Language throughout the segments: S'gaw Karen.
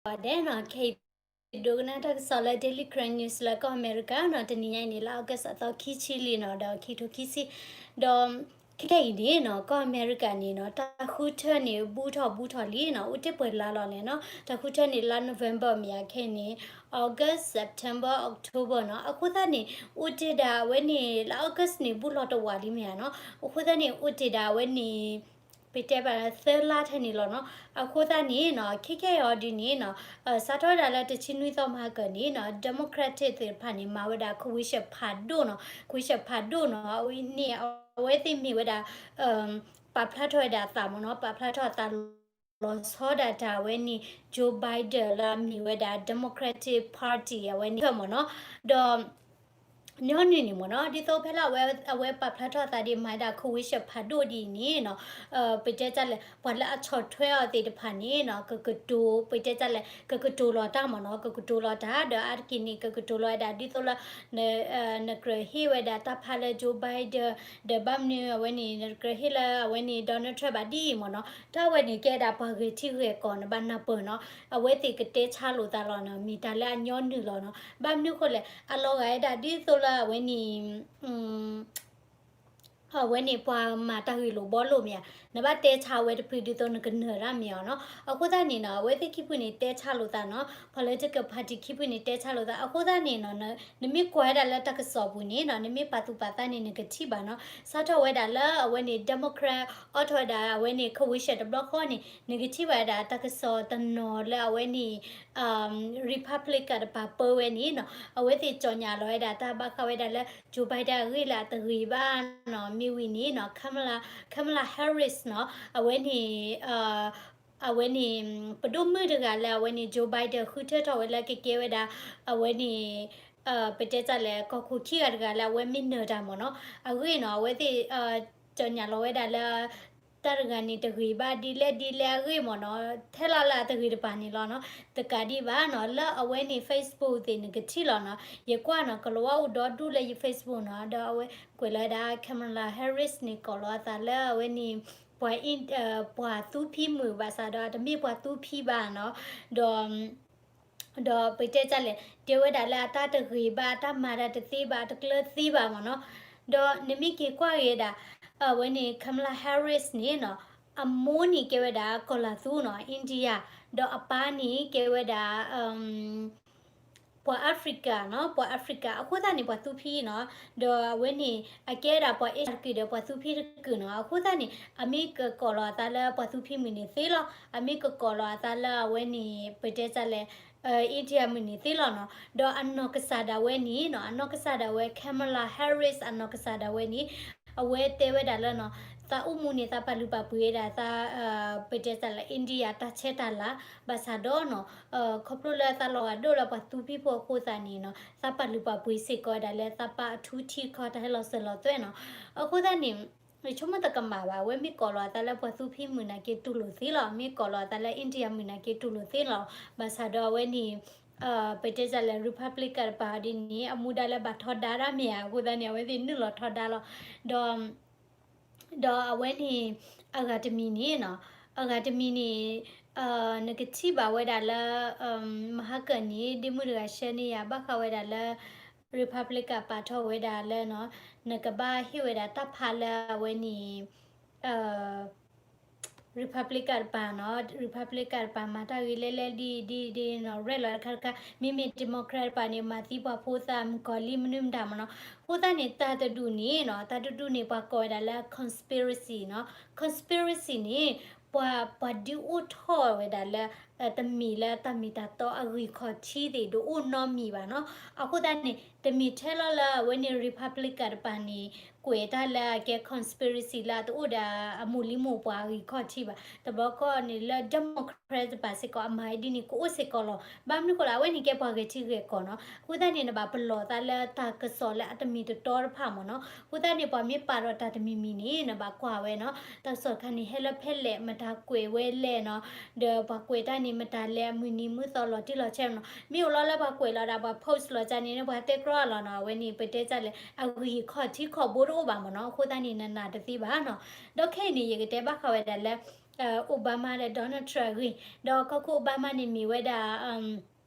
ဂီၤဒဲးနီၤ, ခဲအံၤဒိကနၣ်တၢ်ကစီၣ်လၢ Daily Karen News လၢကီၢ်အမဲရကၤနီၤ, တနံၤညါအံၤန့ၣ် လါ August အသီခံဆံလံနီၤ, ဒီးခံထိခံဆံ, ဒီး ခဲခဲအံၤန့ၣ်နီၤ ကီၢ်အမဲရကၤန့ၣ်နီၤ တၢ်ဃုထၢန့ၣ် ဘူးထီၣ်ဘူးထီၣ်လံနီၤ, အိၣ်တ့ၢ်ပှဲၤလါလီၤလဲၣ်နီၤ, တၢ်ဃုထၢန့ၣ် လါ November မ့ၢ်ဧါ, ခဲအံၤန့ၣ် August, September, October နီၤ, အဃိသတးန့ၣ် အိၣ်တ့ၢ်ဒၣ်အဝဲန့ၣ် လါ August န့ၣ် ဘူးလီၤတဝာ်လံမ့ၢ်ဧါနီၤ, အဃိသတးန့ၣ် အိၣ်တ့ၢ်ဒၣ်အဝဲန့ၣ် ပတဲဘၣ်သၢလါထဲန့ၣ်လီၤနီၤ, အဃိသတးန့ၣ်နီၤ ခဲခဲအံၤဒ်န့ၣ်နီၤ စးထီၣ်ဝဲဒၣ်လၢတဆံနွံသီမဟါကၢန့ၣ်နီၤ Democratic သ့ၣ်တဖၣ်န့ၣ် မၤဝဲဒၣ် convention ဖးဒိၣ်နီၤ, convention ဖးဒိၣ်နီၤ, အဝဲန့ၣ် အဝဲသ့ၣ်မ့ၢ်ဝဲဒၣ် ပာ်ဖျါထီၣ်ဝဲဒၣ်အသးမ့ၢ်နီၤ, ပာ်ဖျါထီၣ်အသးလီၤဆီဒၣ်တၢ်ဝဲန့ၣ် Joe Biden လၢအမ့ၢ်ဝဲဒၣ် Democratic Party အဝဲန့ၣ်မ့ၢ်နီၤ, ဒီး ညီနုၢ်န့ၣ်မ့ၢ်နီၤ, ဒ်သိးဖဲလၢအဝဲ အဝဲပာ်ဖျါထီၣ်အသးဒ်မၤဝဲဒၣ် convention ဖးဒိၣ်ဒ်အံၤန့ၣ်နီၤ, ပတဲတၢ်လဲၣ် ပှၤလၢအဆီၣ်ထွဲအီၤသ့ၣ်တဖၣ်န့ၣ်နီၤ ကကတိၤ ပတဲတၢ်လဲၣ် ကကတိၤလီၤတၢ်မ့ၢ်နီၤ, ကကတိၤလီၤတၢ် ဒီးအါတက့ၢ်န့ၣ် ကကတိၤလီၤဝဲဒၣ်ဒ်သိးလၢ နကြၢးဟ့ၣ်ဝဲဒၣ်တၢ်ဖးလၢ Joe Biden ဒီးဘၣ်မနုၤအဝဲန့ၣ် နကြၢးဟ့ၣ်လၢအဝဲန့ၣ် Donald Trump ဘၣ်ဒ်အံၤမ့ၢ်နီၤ, တၢ်ဝဲန့ၣ်ကဲဒၣ်ပှၤဂဲၤထံဂဲၤကီၢ်န့ၣ် ဘၣ်နၢ်ပၢၢ်နီၤ, အဝဲသ့ၣ်ကတဲဆါလိာ်သးလီၤနီၤ, မ့ၢ်တၢ်လၢအညီနုၢ်လီၤနီၤ, ဘၣ်မနုၤဃိလဲၣ် အလီၤဂာ်ဝဲဒၣ်ဒ်သိးလၢအဝဲန့ၣ် အဝဲန့ၣ်ပှၤမၤတၢ်ဂ့ၢ်လိာ်ဘှီလိာ်မ့ၢ်ဧါ, နဘၣ်တဲဆါဝဲတဖုဒ်သိးနကနၢၤတၢ်မ့ၢ်ဧါနီၤ, အဃိသတးန့ၣ်နီၤ အဝဲသ့ၣ်ခံဖုန့ၣ်တဲဆါလိာ်သးနီၤ, political party ခံဖုန့ၣ်တဲဆါလိာ်သး, အဃိသတးန့ၣ်နီၤ နမ့ၢ်ကွၢ်ဝဲဒၣ်လၢတၢ်ကစီၣ်ပူၤန့ၣ်နီၤ နမ့ၢ်ပာ်သူၣ်ပာ်သးန့ၣ် နကထံၣ်ဘၣ်နီၤ, စးထီၣ်ဝဲဒၣ်လၢအဝဲန့ၣ် Democrat အိးထီၣ်ဝဲဒၣ်အဝဲန့ၣ် convention တဘျီဃီန့ၣ် နကထံၣ်ဘၣ်ဝဲဒၣ်တၢ်ကစီၣ်တနီၤလၢအဝဲန့ၣ် Republican တပၤပၢဝဲန့ၣ်နီၤ, အဝဲသ့ၣ်ကြေညာလီၤဝဲဒၣ်တၢ်ဘၣ်ဃးဝဲဒၣ်လၢ Joe Biden အဂ့ၢ်လၢအတဂ့ၤဘၣ်နီၤ, မ့ၢ်ဝံၤန့ၣ်နီၤ Kamala, Kamala Harris နီၤ, အဝဲန့ၣ် အဝဲန့ၣ် ပဒိၣ်မုၣ်တဂၤလၢအဝဲန့ၣ် Joe Biden ဃုထၢထီၣ်ဝဲလၢကကဲဝဲဒၣ် အဝဲန့ၣ် ပတဲတၢ်လဲၣ် ကီၢ်ခိၣ်ခံဂၤတဂၤလၢအဝဲမ့ၢ်နၢၤတၢ်မ့ၢ်နီၤ, အဂ့ၢ်နီၤ အဝဲသ့ၣ် ကြေညာလီၤဝဲဒၣ်လၢ တၢ်တဂၤန့ၣ်တဂ့ၤဘၣ်ဒ်လဲၣ်ဒ်လဲၣ်အဂ့ၢ်မ့ၢ်နီၤ, ထဲလီၤလၢအတဂ့ၤတပၤန့ၣ်လီၤနီၤ, တကးဒံးဘၣ်နီၤ လၢအဝဲန့ၣ် Facebook သ့ၣ်နကထံၣ်လီၤနီၤ, ယကွၢ်နီၤ ကလီၤဝါအိၣ်ဒီဒူၣ်လၢယ Facebook နီၤ, ဒီးအဝဲကွဲးလီၤဝဲဒၣ် Kamala Harris န့ၣ် ကိးလီၤအသးလၢအဝဲန့ၣ် ပှၤ ပှၤသူဖံမုၣ်ဘၣ်ဆၣ်ဒီး တမ့ၢ်ပှၤသူဖံဘၣ်နီၤ, ဒီး ဒီးပတဲတၢ်လဲၣ် တဲဝဲဒၣ်လၢအတၢ်တဂ့ၤဘၣ် အတၢ်မၤတၢ်တသ့ဘၣ် အတကျၢၤသ့ဘၣ်မ့ၢ်နီၤ, ဒီးနမ့ၢ်က့ၤကွၢ်က့ၤဒၣ် အဝဲန့ၣ် Kamala Harris န့ၣ်နီၤ, အမိၢ်န့ၣ်ကဲဝဲဒၣ်ကီၤလၤသူနီၤ India, ဒီးအပၢ်န့ၣ်ကဲဝဲဒၣ် ပှၤ Africa နီၤ, ပှၤ Africa အဃိသတးန့ၣ် ပှၤသူဖံနီၤ, ဒီးအဝဲန့ၣ် အကဲဒၣ်ပှၤ Asian တကုာ်ဒီးပှၤသူဖံတကုာ်နီၤ, အဃိသတးန့ၣ် အမ့ၢ်ကကိးလီၤအသးလၢပှၤသူဖံမုၣ်န့ၣ်သ့လီၤ, အမ့ၢ်ကကိးလီၤအသးလၢအဝဲန့ၣ် ပတဲတၢ်လဲၣ် India မုၣ်န့ၣ်သ့လီၤနီၤ, ဒီးအနီၢ်ကစၢ်ဒၣ်ဝဲန့ၣ်နီၤ, အနီၢ်ကစၢ်ဒၣ်ဝဲ Kamala Harris အနီၢ်ကစၢ်ဒၣ်ဝဲန့ၣ် အဝဲတဲဝဲဒၣ်လၢနီၤ, သးအိၣ်မူန့ၣ် သးပာ်လုၢ်ပာ်ပှ့ၤဝဲဒၣ်သး ပတဲတၢ်လဲၣ် India တၢ်ဆဲးတၢ်လၤ, ဘၣ်ဆၣ်ဒီးနီၤ ခီဖျိလၢသးလီၤဂာ်ဒိၣ်လၢပှၤသူဖံဖိအဃိသတးန့ၣ်နီၤ, သးပာ်လုၢ်ပာ်ပှ့ၤစ့ၢ်ကီးဝဲဒၣ်လၢသးပာ်အထူထံခီတၢ်ဟဲလီၤစၢၤလီၤသွဲၣ်နီၤ, အဃိသတးန့ၣ် ယဆိကမိၣ်တကမၣ်ဘၣ်, အဝဲမ့ၢ်ကိးလီၤအသးလၢပှၤသူဖံမုၣ်နာ်က့တူၢ်လိာ်သ့လီၤ, မ့ၢ်ကိးလီၤအသးလၢ India မုၣ်နာ်က့တူၢ်လိာ်သ့လီၤ, ဘၣ်ဆၣ်ဒီးအဝဲန့ၣ် ပတဲတၢ်လဲၣ် Republican တပၤဒ်န့ၣ် အမူဒါလၢဘၣ်ထီဒါတၢ်မ့ၢ်ဧါ, အဃိသတးန့ၣ် အဝဲသ့ၣ်နုာ်လီၤထီဒါလီၤ, ဒီး ဒီးအဝဲန့ၣ် အဂၤတမံၤန့ၣ်နီၤ, အဂၤတမံၤန့ၣ် နကထံၣ်ဘၣ်ဝဲဒၣ်လၢ မဟါကၢၣ်န့ၣ် ဒ့မုၣ်တဂၤဆှၢန့ၢ်ယၤ ဘၣ်ဃးဝဲဒၣ်လၢ Republican ပာ်ထီၣ်ဝဲဒၣ်လၢနီၤ, နကဘၣ်ဟ့ၣ်ဝဲဒၣ်တၢ်ဖးလၢအဝဲန့ၣ် Republican တပၤနီၤ, Republican တပၤ မၤတၢ်ဂ့ၤလဲၣ်လဲၣ်ဒ်ဒ်ဒ်နီၤ, ရဲၣ်လီၤတခါတခါ, မ့မ့ၢ် Democrat တပၤန့ၣ် မၤသံပှၤဖိသၣ်မုၣ်ကီၤလံၢ်မနုၤမတၤမ့ၢ်နီၤ, အဃိသတးန့ၣ် တၢ်တဒူၣ်န့ၣ်နီၤ, တၢ်တဒူၣ်န့ၣ် ပှၤကိးဝဲဒၣ်လၢ conspiracy နီၤ, conspiracy န့ၣ် ပှၤ ပှၤဒုးအိၣ်ထီၣ်ဝဲဒၣ်လၢ တမ့ၢ်လၢတၢ်မ့ၢ်တၢ်တီအဂံၢ်ခီၣ်ထံးသ့ၣ် တအိၣ်နီတမံၤဘၣ်နီၤ, အဃိသတးန့ၣ် တမ့ၢ်ထဲလီၤလၢအဝဲန့ၣ် Republican တပၤန့ၣ် ကွဲးတၢ်လၢအကဲ conspiracy လၢအတအိၣ်ဒီးအမိၢ်လံၤမိၢ်ပှၢ်အဂံၢ်ခီၣ်ထံးဘၣ်, တဘျီဃီန့ၣ်လၢ Democrat တပၤစ့ၢ်ကီး အမၤဒ်န့ၣ် ကအိၣ်စ့ၢ်ကီးလီၤ, ဘၣ်မနုၤဃိလဲၣ် အဝဲန့ၣ်ကဲပှၤဂဲၤထံဂဲၤကီၢ်နီၤ, အဃိသတးန့ၣ် နဘၣ်ပလီၢ်သးလၢတၢ်ကစီၣ်လၢအတမ့ၢ်တတီတဖၣ်မ့ၢ်နီၤ, အဃိသတးန့ၣ် ပှၤမ့ၢ်ပာ်ဒီးတၢ်တမံၤမံၤန့ၣ် နဘၣ်ကွၢ်ဝဲနီၤ, တၢ်ကစီၣ်တခါန့ၣ် ဟဲလၢဖဲလဲၣ် မတၤကွဲးဝဲလဲၣ်နီၤ, ဒီးပှၤကွဲးတၢ်န့ၣ် မတၤလဲၣ် အမုၢ်နံၤမုၢ်သီလီၤတံၢ်လီၤဆဲးနီၤ, မ့ၢ်အိၣ်လီၤလၢပှၤကွဲးလီၤဒၣ် ပှၤ post လီၤကၢ်န့ၣ် ပှၤတဲကြီလီၤနီၤ, အဝဲန့ၣ် ပတဲတၢ်လဲၣ် အဂံၢ်ခီၣ်ထံးခီၣ်ဘိတအိၣ်ဘၣ်မ့ၢ်နီၤ, အဃိသတးန့ၣ် နနာ်တသ့ဘၣ်နီၤ, ဒီးခဲအံၤန့ၣ် ယကတဲဘၣ်ဃးဝဲဒၣ်လၢ Obama ဒီး Donald Trump အဂ့ၢ်, ဒီးကီၢ်ခိၣ် Obama န့ၣ်မ့ၢ်ဝဲဒၣ်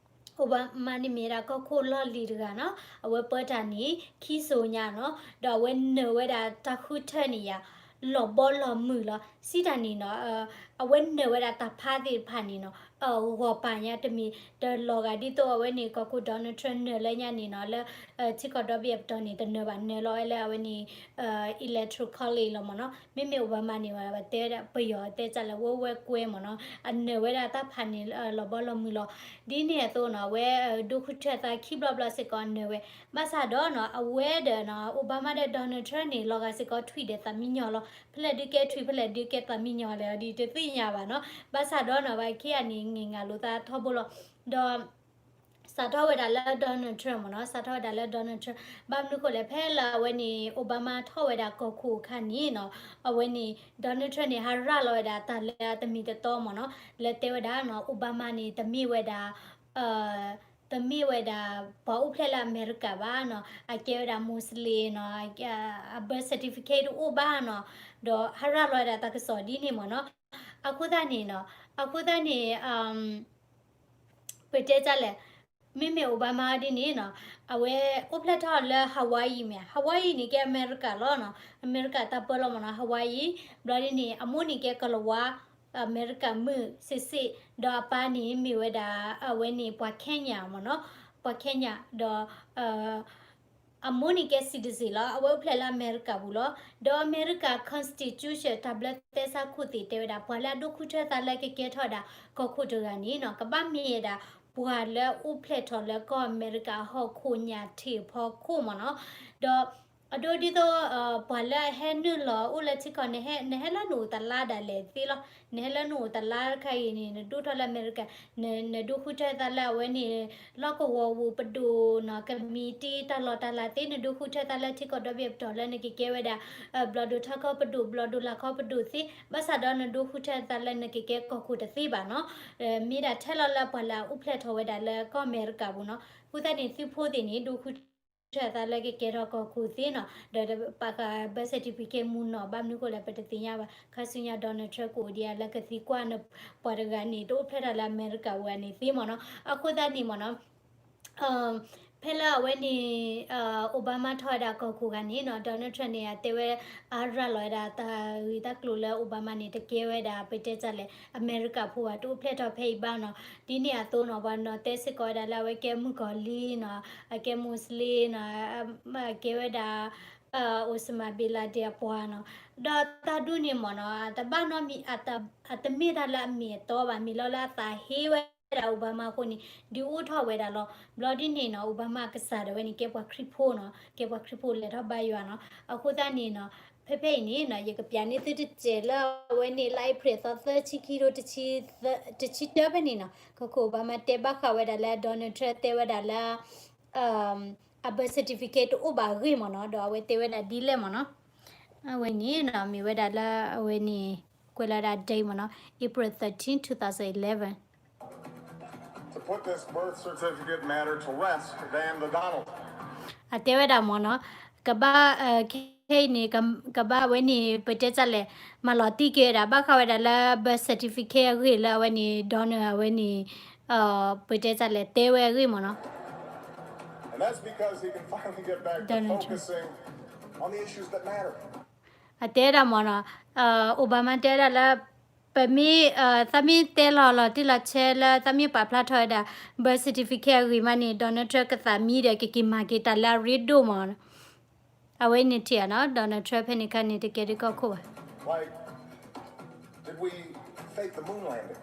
Obama န့ၣ်မ့ၢ်ဝဲဒၣ်ကီၢ်ခိၣ်လီၢ်လံၤတဂၤနီၤ, အဝဲပၢတၢ်န့ၣ် ခံစိၤညါနီၤ, ဒီးအဝဲနၢၤဝဲဒၣ်တၢ်ဃုထၢန့ၣ်ယါ လီၤဘီလီၤမုၢ်လီၤ. စံးတၢ်န့ၣ်နီၤ, အဝဲနၢၤဝဲဒၣ်တၢ်ဖးသ့ၣ်တဖၣ်န့ၣ်နီၤ, ဂီၤပာ်ညါတမ့ၢ် တလီၤဂာ်ဒ်သိးအဝဲန့ၣ် ကီၢ်ခိၣ် Donald Trump နၢၤလၢညါန့ၣ်နီၤ, လၢ ထံကီၢ်ဒီဘ့ၣ်အပတီၢ်န့ၣ် တနၢၤဘၣ် နၢၤလီၤဝဲလၢအဝဲန့ၣ် Electoral College လီၤမ့ၢ်နီၤ. မ့မ့ၢ် Obama န့ၣ် ပတဲဝဲဒၣ်ပယီၤတဲတၢ်လၢ ဝဲဝဲကွဲမ့ၢ်နီၤ, အနၢၤဝဲဒၣ်တၢ်ဖးန့ၣ် လီၤဘီလီၤမုၢ်လီၤ. ဒ်န့ၣ်အသိးနီၤ အဝဲဒိဃုထၢသးခံဘျီဘျီစ့ၢ်ကီးအနၢၤဝဲ, ဘၣ်ဆၣ်ဒီးနီၤ အဝဲဒီးနီၤ Obama ဒီး Donald Trump န့ၣ် လီၤဂာ်စ့ၢ်ကီးထွံၣ်ဒီးသးမံညီၤလီၤ. ဖဲလဲၣ်ဒုးကဲထွံၣ် ဖဲလဲၣ်ဒုးကဲသးမံညီၤလဲၣ် ဒ်တသ့ၣ်ညါဘၣ်နီၤ. ဘၣ်ဆၣ်ဒီးနီၤ ဘၣ်ခံဂၤန့ၣ် ငဲၢ်ငါလိာ်သးထီဘိလီၤ. ဒီး စးထီၣ်ဝဲဒၣ်လၢ Donald Trump မ့ၢ်နီၤ, စးထီၣ်ဝဲဒၣ်လၢ Donald Trump, ဘၣ်မနုၤဃိလဲၣ် ဖဲလၢအဝဲန့ၣ် Obama ထီၣ်ဝဲဒၣ်ကီၢ်ခိၣ်အခါန့ၣ်နီၤ, အဝဲန့ၣ် Donald Trump န့ၣ် ဟးရၤလီၤဝဲဒၣ်တၢ်လၢအတမ့ၢ်တတီမ့ၢ်နီၤ, လၢတဲဝဲဒၣ်နီၤ Obama န့ၣ် တမ့ၢ်ဝဲဒၣ် တမ့ၢ်ဝဲဒၣ် ပှၤအိၣ်ဖျဲၣ်လၢအမဲရကၤဘၣ်နီၤ, အကဲဝဲဒၣ် Muslim နီၤ, အ birth certificate တအိၣ်ဘၣ်နီၤ, ဒီးဟးရၤလီၤဝဲဒၣ်တၢ်ကစီၣ်ဒ်န့ၣ်မ့ၢ်နီၤ. အဃိသတးန့ၣ်နီၤ, အဃိသတးန့ၣ် ပတဲတၢ်လဲၣ်, မ့မ့ၢ် Obama ဒ်န့ၣ်နီၤ, အဝဲအိၣ်ဖျဲၣ်ထီၣ်လၢ Hawaii မ့ၢ်, Hawaii န့ၣ်ကဲအမဲရကၤလီၤနီၤ, အမဲရကၤတၢ်ပၢလီၤမ့ၢ်နီၤ, Hawaii, ဘျီဒ်န့ၣ် အမိၢ်န့ၣ်ကဲကလၤဝါ အမဲရကၤမုၣ်စ့ၢ်စ့ၢ်, ဒီးအပၢ်န့ၣ်မ့ၢ်ဝဲဒၣ် အဝဲန့ၣ်ပှၤ Kenya မ့ၢ်နီၤ, ပှၤ Kenya, ဒီး အမိၢ်န့ၣ်ကဲ citizen လီၤ, အဝဲအိၣ်ဖျဲၣ်လၢအမဲရကၤပူၤလီၤ. ဒီးအမဲရကၤ constitution တၢ်ဘျၢသဲစးခိၣ်သ့ၣ်တဲဝဲဒၣ် ပှၤလၢအဒိဃုထၢသးလၢကကဲထီၣ်ဝဲဒၣ်ကီၢ်ခိၣ်တဂၤန့ၣ်နီၤ, ကဘၣ်မ့ၢ်ဝဲဒၣ် ပှၤလၢအိၣ်ဖျဲၣ်ထီၣ်လၢကီၢ်အမဲရကၤဟီၣ်ခိၣ်ညၣ်ထံးဖီခိၣ်မ့ၢ်နီၤ. ဒီး အဒိဒ်သိး ပှၤလၢအဟဲနုာ်လီၤအိၣ်လၢထံကီၢ် နဟဲလၢနအိၣ်တလါဒၣ်လဲာ်သ့လီၤ. နဟဲလၢနအိၣ်တလါတခါအံၤန့ၣ် နဒိၣ်ထီၣ်လၢအမဲရကၤ, နဒိဃုထၢသးလၢအဝဲန့ၣ် လီၢ်ကဝီၤပူၤပဒိၣ်နီၤ, ကမံးတံာ်တၢ်လီၢ်တၢ်လၤသ့, နဒိဃုထၢသးလၢထံကီၢ်ဒီဘ့ၣ်အပတီၢ်လၢနကကဲဝဲဒၣ် ဘျီၣ်ဒိၣ်ထးခီပဒိၣ် ဘျီၣ်ဒိၣ်လၤခီပဒိၣ်သ့, ဘၣ်ဆၣ်ဒီးနဒိဃုထၢသးလၢနကကဲကီၢ်ခိၣ်တသ့ဘၣ်နီၤ. မ့ၢ်ဒၣ်ထဲလီၤလၢပှၤလၢအအိၣ်ဖျဲၣ်ထီၣ်ဝဲဒၣ်လၢကီၢ်အမဲရကၤပူၤနီၤ. အဃိသတးန့ၣ် သုးဖိသ့ၣ်န့ၣ် ဒိဃုထၢသးလၢကကဲထီၣ်ကီၢ်ခိၣ်သ့နီၤ, ဒီးပာ်ဃာ် birth certificate မူနီၤ, ဘၣ်မနုၤဃိလဲၣ် ပတသ့ၣ်ညါဘၣ်. ခါဆူညါ Donald Trump ကအိၣ်ဒံးဧါ လၢကသံကွၢ်န့ၣ် ပှၤတဂၤန့ၣ် တအိၣ်ဖျဲၣ်ထီၣ်လၢအမဲရကၤပူၤန့ၣ်သ့မ့ၢ်နီၤ. အဃိသတးန့ၣ်မ့ၢ်နီၤ ဖဲလၢအဝဲန့ၣ် Obama ထီၣ်ဝဲဒၣ်ကီၢ်ခိၣ်အခါန့ၣ်နီၤ, Donald Trump န့ၣ် အတဲဝဲ အရၤလီၤဝဲဒၣ်တၢ်ဂ့ၢ်တၢ်ကျိၤလၢ Obama န့ၣ် တကဲဝဲဒၣ် ပတဲတၢ်လဲၣ် အမဲရကၤဖိဘၣ် တအိၣ်ဖျဲၣ်ထီၣ်ဖဲအံၤဘၣ်နီၤ. ဒ်န့ၣ်အသိးနီၤ ပှၤနီၤတဲစ့ၢ်ကီးဝဲဒၣ်လၢအဝဲကဲမုၣ်ကီၤလံနီၤ, အကဲ Muslim နီၤ, အကဲဝဲဒၣ် Osama bin Laden အပှၤနီၤ. ဒီးတၢ်ဒ်န့ၣ်မ့ၢ်နီၤ တဘၣ်နီတမံၤ အတမ့ၢ်တၢ်လၢအမ့ၢ်အတီဘၣ်, မ့ၢ်လီၤလၢအသးဟ့ဝဲဒၣ် Obama အဃိန့ၣ် ဒုးအိၣ်ထီၣ်ဝဲဒၣ်လီၤ. ဘျီဒ်န့ၣ်နီၤ Obama ကစၢ်ဒၣ်ဝဲန့ၣ် ကဲပှၤခရံာ်ဖိနီၤ, ကဲပှၤခရံာ်ဖိလဲၤထီၣ်ဘါယွၤနီၤ. အဃိသတးန့ၣ်နီၤ ဖဲဖဲအံၤန့ၣ်နီၤ ယကပျးန့ၢ်သုတစဲးလၢအဝဲန့ၣ် လါအ့ဖြ့ၣ်သီသၢဆံခံ တဆံတၢဖဲန့ၣ်နီၤ, ကီၢ်ခိၣ် Obama တဲဘၣ်ဃးဝဲဒၣ်လၢ Donald Trump တဲဝဲဒၣ်လၢ အ birth certificate တအိၣ်ဘၣ်အဂ့ၢ်မ့ၢ်နီၤ, ဒီးအဝဲတဲဝဲဒၣ်ဒ်လဲၣ်မ့ၢ်နီၤ. အဝဲန့ၣ်နီၤ မ့ၢ်ဝဲဒၣ်လၢအဝဲန့ၣ် ကွဲးလီၤဒၣ် date မ့ၢ်နီၤ, April thirteen, two thousand eleven. To put this birth certificate matter to rest than the Donald. အတဲဝဲဒၣ်မ့ၢ်နီၤ, ကဘၣ် ခဲအံၤန့ၣ် ကဘၣ်ဝဲန့ၣ် ပတဲတၢ်လဲၣ် မၤလီၤတံၢ်က့ၤဝဲဒၣ် ဘၣ်ဃးဝဲဒၣ်လၢ birth certificate အဂ့ၢ်လၢအဝဲန့ၣ် Donald အဝဲန့ၣ် ပတဲတၢ်လဲၣ် တဲဝဲအဂ့ၢ်မ့ၢ်နီၤ. And that's because he can finally get back to focusing on the issues that matter. အတဲဒၣ်မ့ၢ်နီၤ, Obama တဲဒၣ်လၢ ပမ့ၢ် သးမ့ၢ်တဲလီၤလီၤတံၢ်လီၤဆဲးလၢ သးမ့ၢ်ပာ်ဖျါထီၣ်ဝဲဒၣ် birth certificate အဂ့ၢ်မးန့ၣ် Donald Trump ကသးမံဒီး ကက့ၤမၤက့ၤတၢ်လၢအရ့ဒိၣ်မ့ၢ်နီၤ. အဝဲန့ၣ်ထံၣ်ဧါနီၤ Donald Trump ဖဲန့ၣ်ခါန့ၣ် တကဲဒ်ကီၢ်ခိၣ်ဘၣ်. Like, did we fake the moon landing?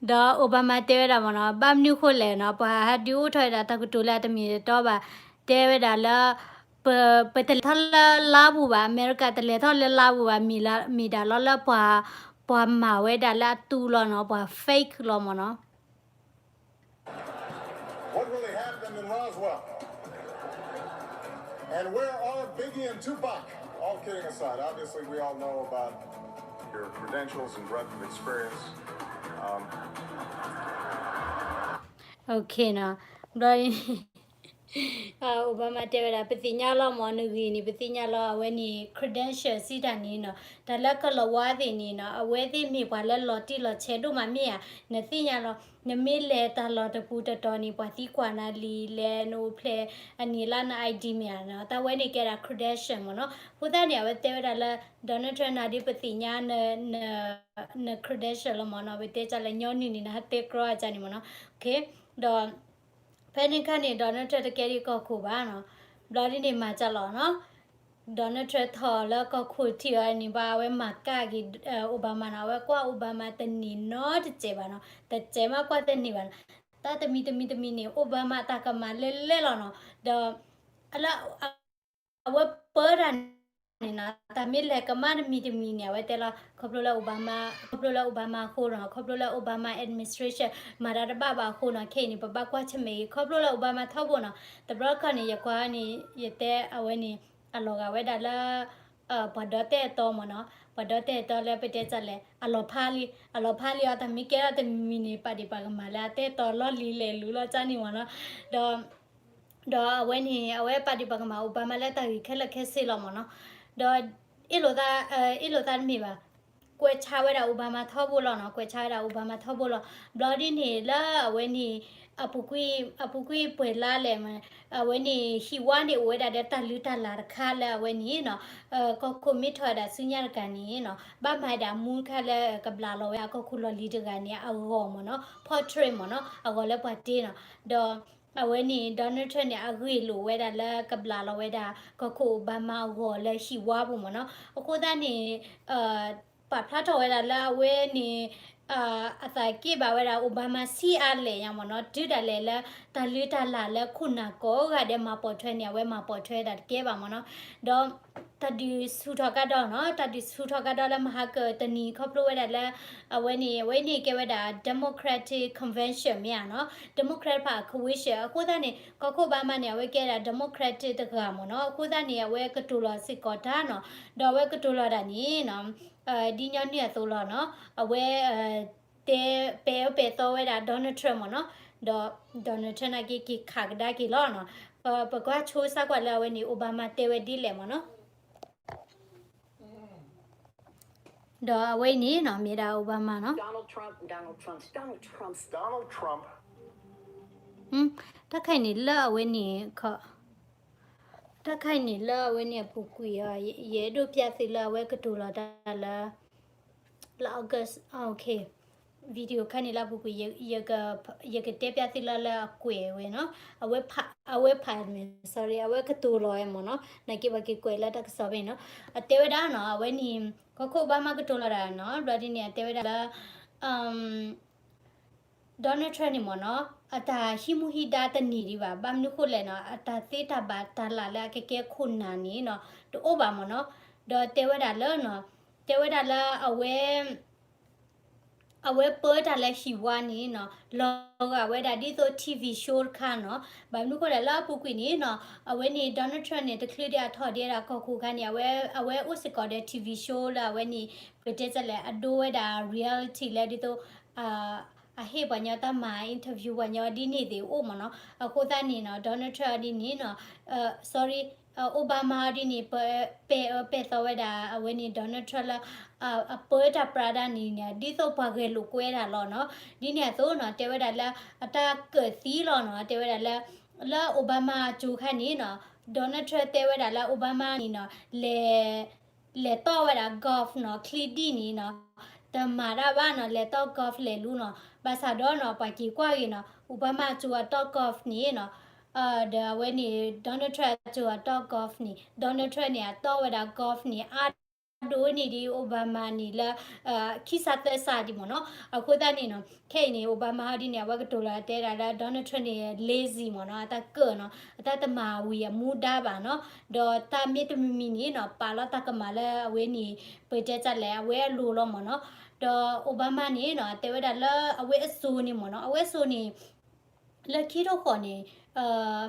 ဒီး Obama တဲဝဲဒၣ်မ့ၢ်နီၤ, ဘၣ်မနုၤဃိလဲၣ်နီၤ ပှၤဟဲဒုးအိၣ်ထီၣ်ဝဲဒၣ်တၢ်ကတိၤလၢအတမ့ၢ်တတီဘၣ်, တဲဝဲဒၣ်လၢ ပ ပတလဲၤထီၣ်လၢလါပူၤဘၣ်, အမဲရကၤတလဲၤထီၣ်လၢလါပူၤဘၣ်, မ့ၢ်ဒၣ်လီၤလၢပှၤ ပှၤမၤဝဲဒၣ်လၢအတူၢ်လီၤနီၤ, ပှၤ fake လီၤမ့ၢ်နီၤ. What really happened in Roswell? And where are Biggie and Tupac? All kidding aside, obviously we all know about your credentials and breadth of experience. Um, Okay နီၤ, ဘျီ Obama တဲဝဲဒၣ် ပသ့ၣ်ညါလီၤမ့ၢ် နဂ့ၢ်န့ၣ် ပသ့ၣ်ညါလီၤ အဝဲန့ၣ် credential စံးတၢ်န့ၣ်နီၤ တၢ်လၢကလီၤဝါသ့ၣ်န့ၣ်နီၤ အဝဲသ့ၣ်မ့ၢ်ပှၤလၢလီၤတံၢ်လီၤဆဲးဒိၣ်မးမ့ၢ်ဧါ, နသ့ၣ်ညါလီၤ နမ့ၢ်လဲၤတၢ်လီၢ်တပူၤတတီၤန့ၣ် ပှၤသံကွၢ်နၤလံ လဲၤနအိၣ်ဖျဲၣ်အနံၣ်လါန I D မ့ၢ်ဧါနီၤ တၢ်ဝဲန့ၣ်ကဲဒၣ် credential မ့ၢ်နီၤ အဃိသတးန့ၣ် အဝဲတဲဝဲဒၣ်လၢ Donald Trump နၤဒ်ပသ့ၣ်ညါ န credential လီၤမ့ၢ်နီၤ ပတဲကၢ်လၢညီနုၢ်န့ၣ် နဟးတဲကြီအကၢ်န့ၣ်မ့ၢ်နီၤ ဒီး ဖဲန့ၣ်ခါန့ၣ် Donald Trump တကဲဒ်ကီၢ်ခိၣ်ဘၣ်နီၤ, ဘျီဒ်န့ၣ်မၤကၢ်လီၤနီၤ, Donald Trump ထီၣ်လၢကီၢ်ခိၣ်ထံၣ်အီၤန့ၣ် ဘၣ်အဝဲမၤကၢ်က့ၤ Obama နီၤ, အဝဲကွၢ် Obama တန့ၢ်နီတစဲးဘၣ်နီၤ, တစဲးမးကွၢ်တန့ၢ်ဘၣ်နီၤ, တၢ်တမံၤတမံၤတမံၤန့ၣ် Obama တၢ်ကမၣ်လဲၣ်လဲၣ်လီၤနီၤ, ဒီး လၢ အဝဲပၢတၢ်န့ၣ်နီၤ တၢ်မ့ၢ်လဲၤကမၣ်တမံၤတမံၤန့ၣ် အဝဲတဲလီၤ ခီဖျိလၢ Obama ခီဖျိလၢ Obama အဃိနီၤ, ခီဖျိလၢ Obama administration မၤတၢ်တဘၣ်ဘၣ်အဃိနီၤ, ခဲအံၤန့ၣ် ပဘၣ်ကွၢ်ဆၢၣ်မဲာ်အံၤ ခီဖျိလၢ Obama ထီဘိနီၤ, တဘျီခီန့ၣ် ယကွၢ်န့ၣ် ယတဲအဝဲန့ၣ် အလီၤဂာ်ဝဲဒၣ်လၢ ပှၤဒီတဲအတီမ့ၢ်နီၤ, ပှၤဒီတဲအတီလၢပတဲတၢ်လဲၣ် အလီၤဖးလံ, အလီၤဖးလံအီၤ တၢ်မ့ၢ်ကဲထီၣ်တမံၤမံၤန့ၣ် ပာ်ဒံးပာ်ကမၣ်လၢအတဲတီလီၢ်လံၤလဲၤလူၤလီၤကၢ်န့ၣ်မ့ၢ်နီၤ, ဒီး ဒီးအဝဲန့ၣ် အဝဲပာ်ဒံးပာ်ကမၣ် Obama လၢတၢ်ဂ့ၢ်ခဲလၢာ်ခဲဆ့လီၤမ့ၢ်နီၤ, ဒီး အ့ၣ်လိာ်သး အ့ၣ်လိာ်သးတမ့ၢ်ဘၣ်, ကွဲးဆါဝဲဒၣ် Obama ထီဘိလီၤနီၤ, ကွဲးဆါဝဲဒၣ် Obama ထီဘိလီၤ, ဘျီဒ်န့ၣ်လၢအဝဲန့ၣ် အပူၤကွံာ် အပူၤကွံာ်ပှဲၤလါလဲၣ်, အဝဲန့ၣ် ဟံၣ်ဝါန့ၣ်အိၣ်ဝဲဒၣ်ဒီးတၢ်လုၢ်တၢ်လၢ်တခါလၢအဝဲန့ၣ်နီၤ, ကီၢ်ခိၣ်မ့ၢ်ထီၣ်ဝဲဒၣ်ဆူညါတကးန့ၣ်နီၤ, ဘၣ်မၤဒၣ်မူတခါလၢကဘျးလီၤဝဲဒၣ်ကီၢ်ခိၣ်လီၢ်လံၤတဂၤန့ၣ် အဂီၢ်မ့ၢ်နီၤ, portrait မ့ၢ်နီၤ, အဂီၢ်လၢပှၤတ့နီၤ, ဒီး အဝဲန့ၣ် Donald Trump န့ၣ် အဂ့ၢ်လိာ်ဝဲဒၣ်လၢကဘျးလီၤဝဲဒၣ် ကီၢ်ခိၣ် Obama အဂီၢ်လၢဟံၣ်ဝါပူၤမ့ၢ်နီၤ, အဃိသတးန့ၣ် ပာ်ဖျါထီၣ်ဝဲဒၣ်လၢအဝဲန့ၣ် အသးက့ၣ်ဘၣ်ဝဲဒၣ် Obama ဆံးအါလဲၣ်ညါမ့ၢ်နီၤ, တုၤဒၣ်လဲာ်လၢ တၢ်လုၢ်တၢ်လၢ်လၢခိၣ်နၢ်ကိးဂၤဒဲးမၤပိာ်ထွဲန့ၣ် အဝဲမၤပိာ်ထွဲတၢ်တကဲဘၣ်မ့ၢ်နီၤ, ဒီး တၢ်ဒုးဆူၣ်ထီၣ်ကါဒီးနီၤ, တၢ်ဒုးဆူၣ်ထီၣ်ကါဒီးလၢမဟါကတနံၤခီဖျိဝဲဒၣ်လၢ အဝဲန့ၣ် အဝဲန့ၣ်ကဲဝဲဒၣ် Democratic Convention မ့ၢ်ဧါနီၤ, Democrat တဖၣ် convention အဃိသတးန့ၣ် ကီၢ်ခိၣ် Obama န့ၣ် အဝဲကဲဒၣ် Democrat တဂၤမ့ၢ်နီၤ, အဃိသတးန့ၣ် အဝဲကတိၤလီၤစ့ၢ်ကီးတၢ်နီၤ, ဒီးအဝဲကတိၤလီၤတၢ်န့ၣ်နီၤ ဒ်ညီနုၢ်အသိးလီၤနီၤ, အဝဲ တဲ ပဲာ်အၢပဲာ်သီဝဲဒၣ် Donald Trump မ့ၢ်နီၤ, ဒီး Donald Trump နာ်က့က့ၤခးကဒါက့ၤလီၤနီၤ, ပကွၢ်ဆိစၢ်ကွၢ်လၢအဝဲန့ၣ် Obama တဲဝဲဒ်လဲၣ်မ့ၢ်နီၤ, ဒီးအဝဲအံၤန့ၣ်နီၤ မ့ၢ်ဒၣ် Obama နီၤ, တၢ်ခါအံၤန့ၣ်လၢအဝဲန့ၣ် တၢ်ခါအံၤန့ၣ်လၢအဝဲန့ၣ်အပူၤကွံာ်အီၤ ယအဲၣ်ဒိးပျၢ်သုလၢအဝဲကတိၤလီၤတၢ်လၢ လၢ August, okay, video ခါန့ၣ်လၢအပူၤကွံာ် ယကတဲပျၢ်သုလၢလၢအကွဲးဝဲနီၤ, အဝဲဖး အဝဲဖး sorry အဝဲကတိၤလီၤဝဲမ့ၢ်နီၤ, နာ်က့ပှၤက့ၤကွဲးလၢတၢ်ကစီၣ်ဖဲန့ၣ်နီၤ, အတဲဝဲဒၣ်နီၤ အဝဲန့ၣ် ကီၢ်ခိၣ် Obama ကတိၤလီၤဒၣ်နီၤ, ဘျီဒ်န့ၣ် အတဲဝဲဒၣ်လၢ Donald Trump န့ၣ်မ့ၢ်နီၤ အတၢ်ဟံးမူဟံးဒါတန့ၢ်ဒံးဘၣ်, ဘၣ်မနုၤဃိလဲၣ်နီၤ အတၢ်သ့တၢ်ဘၣ်တၢ်လၢ်လၢအကကဲခိၣ်နၢ်န့ၣ်နီၤ တအိၣ်ဘၣ်မ့ၢ်နီၤ, ဒီးတဲဝဲဒၣ်လၢနီၤ တဲဝဲဒၣ်လၢအဝဲ အဝဲပၢတၢ်လၢဟံၣ်ဝါန့ၣ်နီၤ လီၤဂာ်ဝဲဒၣ်ဒ်သိး TV show တခါနီၤ, ဘၣ်မနုၤဃိလဲၣ်လၢအပူၤကွံာ်န့ၣ်နီၤ အဝဲန့ၣ် Donald Trump န့ၣ် တချုးဒံးအထီၣ်ဒံးဒၣ်ကီၢ်ခိၣ်ခါန့ၣ် အဝဲ အဝဲအိၣ်စ့ၢ်ကီးဒီး TV show လၢအဝဲန့ၣ် ပတဲတၢ်လဲၣ် အဒိဝဲဒၣ် reality လၢဒ်သိး အဟ့ၣ်ပှၤညီတၢ်မၤ interview ပှၤညီဒ်န့ၣ်သ့ၣ်အိၣ်မ့ၢ်နီၤ, အဃိသတးန့ၣ်နီၤ Donald Trump ဒ်န့ၣ်နီၤ sorry, Obama ဒ်န့ၣ် ပဲာ်အၢပဲာ်သီဝဲဒၣ် အဝဲန့ၣ် Donald Trump လၢ အပၢတၢ်ပြးဒၣ်န့ၣ်န့ၣ် ဒ်သိးပှၤဂဲၤလိာ်ကွဲဒၣ်လီၤနီၤ, ဒ်န့ၣ်အသိးနီၤ တဲဝဲဒၣ်လၢ အတၢ်ကၢၣ်သံလီၤနီၤ, တဲဝဲဒၣ်လၢ လၢ Obama အစိၤခါန့ၣ်နီၤ Donald Trump တဲဝဲဒၣ်လၢ Obama န့ၣ်နီၤ လဲၤ လဲၤတီၢ်ဝဲဒၣ် golf နီၤ ချံဒံၣ်န့ၣ်နီၤ တမၤတၢ်ဘၣ်နီၤ လဲၤတီၢ် golf လဲၤလူနီၤ, ဘၣ်ဆၣ်ဒီးနီၤ ပှၤက့ၤကွၢ်ဂ့ၤနီၤ Obama အစိၤအတီၢ် golf န့ၣ်နီၤ ဒီးအဝဲန့ၣ် Donald Trump အစိၤအတီၢ် golf န့ၣ် Donald Trump န့ၣ် အတီၢ်ဝဲဒၣ် golf န့ၣ် အါဒိၣ်န့ၢ်ဒံး Obama န့ၣ်လၢ ခံစးသၢစးဒံးမ့ၢ်နီၤ, အဃိသတးန့ၣ်နီၤ ခဲအံၤန့ၣ် Obama ဟီဒ်န့ၣ် အဝဲကတိၤလီၤတဲဒၣ်လၢ Donald Trump န့ၣ် lazy မ့ၢ်နီၤ အတၢ်ကၢၣ်နီၤ အတၢ်တမၤဝံၤအမူဒါဘၣ်နီၤ, ဒီးတၢ်မ့ၢ်တမံၤမံၤန့ၣ်နီၤ ပာ်လီၤတၢ်ကမၣ်လၢအဝဲန့ၣ် ပတဲတၢ်လဲၣ် အဝဲအလိၤလီၤမ့ၢ်နီၤ, ဒီး Obama န့ၣ်နီၤ တဲဝဲဒၣ်လၢအဝဲအစိၤန့ၣ်မ့ၢ်နီၤ အဝဲအစိၤန့ၣ် လၢခံထိဃီန့ၣ် အ